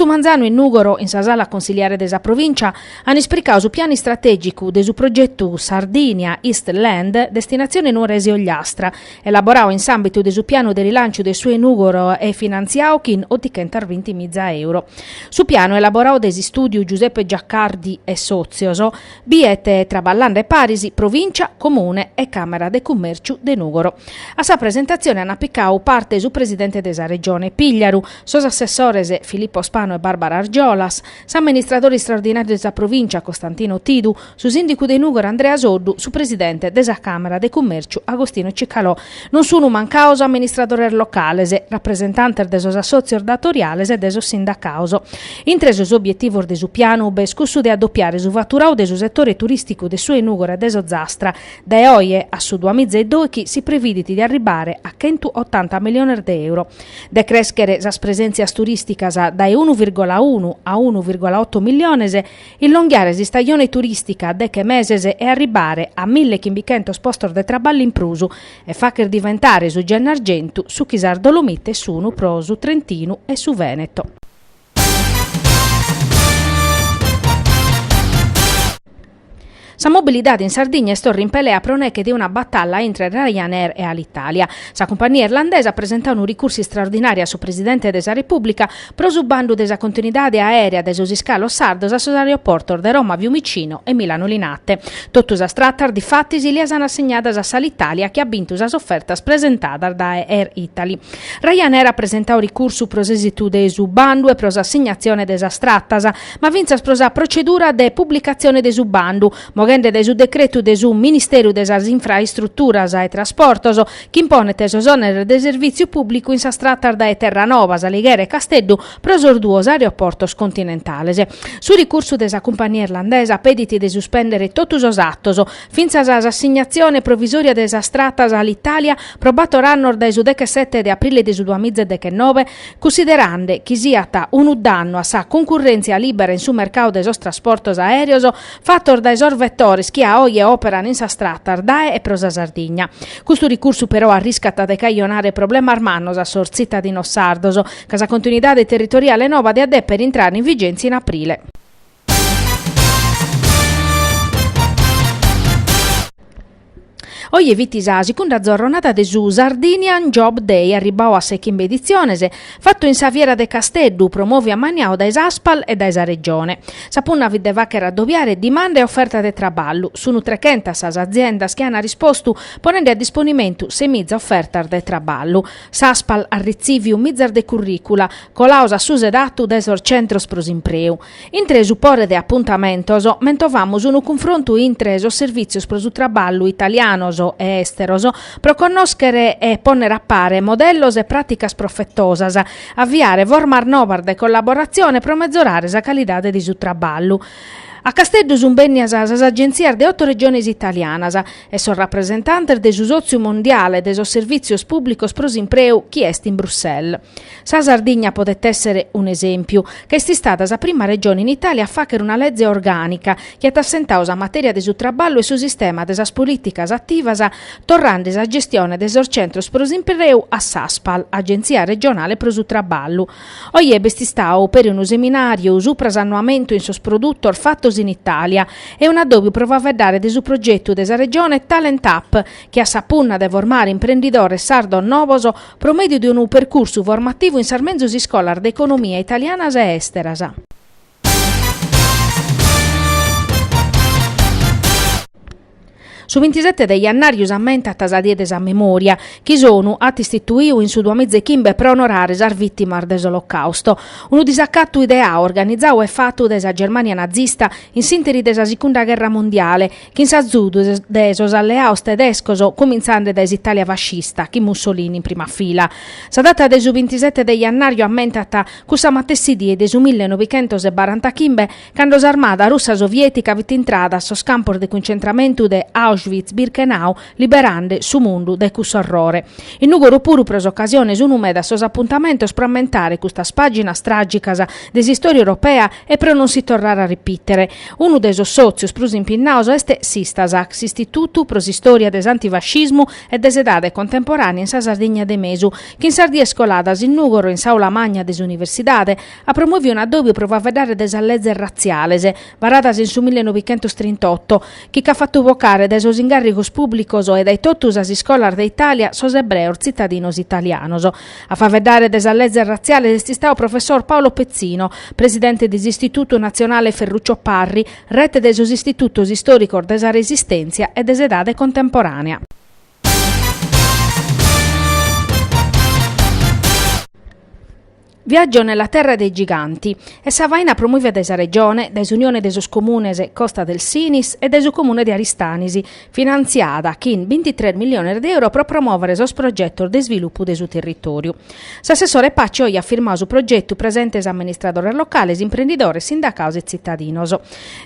Custu manzanu in Nùgoro, in sa sala consiliare de sa Provìncia, an ispricadu su pianu istratègicu de su progetu Sardinia East Land Destinatzione Nuorese Ogliastra, elaboradu in s'àmbitu de su pianu de rilànciu de su 'e Nùgoro e finantziadu chin otichentosbintimiza euro. Su pianu, elaboradu dae s'istùdiu Giuseppe Giaccardi e Sòtzios, biet traballende paris Provìncia, Comune e Càmera de Cummèrciu de Nùgoro. A sa presentatzione ant picadu parte su presidente de sa Regione Pigliaru, sos assessores Filippo Spano e Barbara Argiolas, s'amministradore istraordinàriu de sa Provìncia Costantino Tidu, su sìndicu de Nùgoro Andrea Soddu, su presidente de sa Càmera de Cummèrciu Agostino Cicalò. Non sunt mancados amministradores locales, rapresentantes de sos assòtzios datoriales e de sos sindacados. Intre sos obietivos de su pianu b'est cussu de addopiare su faturadu de su setore turìsticu de su 'e Nùgoro e de s'Ozastra. Dae oje a su duamiza e dòichi si previdit de arribare a chentuotanta miliones de euro, de crèschere sas presèntzias turìsticas dae unu vìrgola unu a unu vìrgola oto miliones, illonghiare s'istajone turìstica a deche meses e arribare a millechimbichentos postos de traballu in prus e fàcher diventare su Gennargentu su chi sas Dolomites sunu pro su Trentinu e su Veneto. Sa mobilidade in Sardigna est torra in pelea pro neche de una batalla intre Ryanair e Alitalia. Sa cumpannia irlandesa at presentadu unu ricursu istraordinàriu a su Presidente de sa Repùblica pro su bandu de sa continuidade aèrea de sos iscalos sardos a sos aeroportos de Roma Fiumicino e Milano Linate. Totu sas tratas, difatis, lias an assignadas a s'Alitalia chi at bintu sas ofertas presentadas dae Air Italy. Ryanair at presentadu ricursu pro s'èsitu de su bandu e pro s'assignatzione de sas tratas, ma fintzas pro sa procedura de publicatzione de su bandu, moghende dae su decretu de su Ministeru de sas Infraistruturas e Trasportos chi imponet sos òneres de servìtziu pùblicu in sas tratas dae Terranova, S'Alighera e Casteddu pro sos duos aeroportos continentales. Su ricursu de sa cumpannia irlandesa pedit de suspèndere totu sos atos, fintzas s'assignatzione provisòria de sas tratas a Alitalia pro bator annos dae su dechesete de aprile de su duamiza e dechenobe, cunsiderende chi siat unu dannu a sa cuncurrèntzia lìbera in su mercadu de sos trasportos aèreos fatos dae sos vetores chi a oje òperan in sas tratas dae e pro sa Sardigna. Custu ricursu però arriscat de cajonare problemas mannos a sos tzitadinos sardos, ca sa continuidade territoriale nova diat dèpere intrare in vigèntzia in aprile. Oje fit sa sicunda zorronada de su Sardinian Job Day, arribbau a sa 'e chimbe editziones, fatu in sa Fiera de Casteddu, promòviu e ammaniau dae s'Aspal e dae sa Regione. Sa punna fit de fàchere addobiare dimanda e oferta de traballu. Sunu trechentas sas aziendas chi an rispostu ponende a disponimentu semiza ofertas de traballu. S'Aspal at ritziviu mizas de curricula, colaos a su sedatu de sos centros pro s'impreu. Intre su pore de apuntamentos, mentovamus unu cunfrontu intre sos servìtzios pro su traballu italianos e èsteros pro connòschere e pònnere a pare modellos e pràticas profetosas, aviare formas novas de collaboratzione pro mezorare sa calidade de su traballu. A Casteddu sunt bènnias sas agentzias de oto regiones italianas e sos rapresentantes de su Sòtziu Mondiale de sos Servìtzios Pùblicos pro s'Impreu chi est in Bruxelles. Sa Sardigna podet èssere un'esèmpiu, ca est istada sa prima regione in Itàlia a fàghere una leze orgànica chi at assentadu sa matèria de su traballu e su sistema de sas polìticas ativas torrende sa gestione de sos centros pro s'impreu a s'Aspal, Agentzia Regionale pro su Traballu. Oje b'est istadu peri unu seminàriu supra s'annoamentu in sos produtos fatos in Itàlia e un'addòbiu pro faeddare de su progetu de sa Regione Talent Up chi at sa punna de formare imprendidores sardos novos pro mèdiu de unu percursu formativu in sas menzus iscolas de economia italianas e èsteras. Su bintisete de jannàriu s'ammentat sa Die de sa Memòria, chi s'ONU at istituidu in su duamiza e chimbe pro onorare sas vìtimas de s'Olocàusto. Unu disacatu ideadu, organizadu e fatu dae sa Germània nazista in s'ìnteri de sa Sicunda Gherra Mondiale, Chin s'azudu de sos alleados tedescos, cumintzande dae s'Itàlia fascista, chin Mussolini in prima fila. Sa data de su bintisete de jannàriu ammentat cussa matessi die de su millenovichentosebarantachimbe, cando s'armada russa soviètica fit intrada a sos campos de cuncentramentu de Auschwitz. Auschwitz-Birkenau liberande su mundu dae cuss'orrore. In Nùgoro puru pro s'ocasione sunu medas sos apuntamentos pro ammentare custas pàginas tràgicas de s'istòria europea e pro non si torrare a ripìtere. Unu de sos sòtzios prus impinnados est s'Istasac, s'Istitutu pro s'Istòria de s'Antifascismu e de s'Edade Contemporànea in sa Sardigna de Mesu, chi in sas dies coladas in Nùgoro in s'Àula Magna de s'Universidade at promòviu un'addòbiu pro faeddare de sas lezes ratziales, varadas in su millenovichentostrintoto, chi ch'at fatu bocare dae sos ingàrrigos pùblicos e dae totu sas iscolas de Itàlia sos ebreos tzitadinos italianos. A faeddare de sas lezes ratziales est istadu professor Paolo Pezzino, presidente de s'Istitutu Natzionale Ferruccio Parri, rete de sos istitutos istòricos de sa Resistèntzia e de s'edade contemporànea. Viaggio nella terra dei giganti est sa faina promòvia dae sa Regione, dae s'Unione de sos Comunes Costa del Sinis e dae su Comune de Aristanis, finantziada chin bintitres milliones de euro pro promòvere sos progetos de isvilupu de su territòriu. S'assessore Paci oje at firmadu su progetu presentes amministradores locales, imprendidores, sindacados e tzitadinos.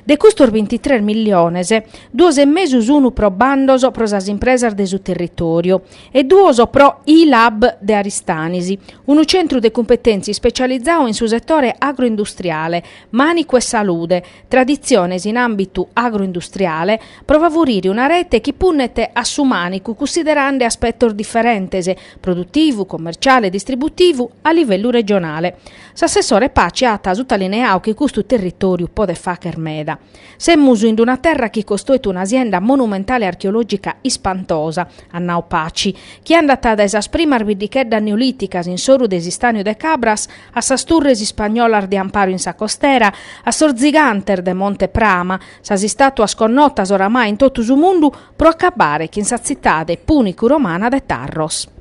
De custos bintitres milliones, duos e mesu sun pro bandos pro sas impresas de su territòriu e duos pro I-Lab de Aristanis, unu centru de cumpetèntzia ispecializadu in su setore agroindustriale, mànicu e salude, traditziones in àmbitu agroindustriale, pro favorire una rete chi punnet a su mànicu cunsiderende aspetos diferentes, produtivu, commerciale e distributivu, a livellu regionale. S'assessore Paci at sutalineadu chi custu territòriu podet fàghere meda. Semus in una terra chi costoit una sienda monumentale archeològica ispantosa, at nau Paci, chi andat dae sas primas biddicheddas neolìticas in s'oru de s'istàniu de Cabras a sas turres ispagnolas de Amparu in sa costera, a sos zigantes de Monte Prama, sas istàtuas connotas oramai in totu su mundu, pro acabbare chin sa tzitade pùnicu-romana de Tharros.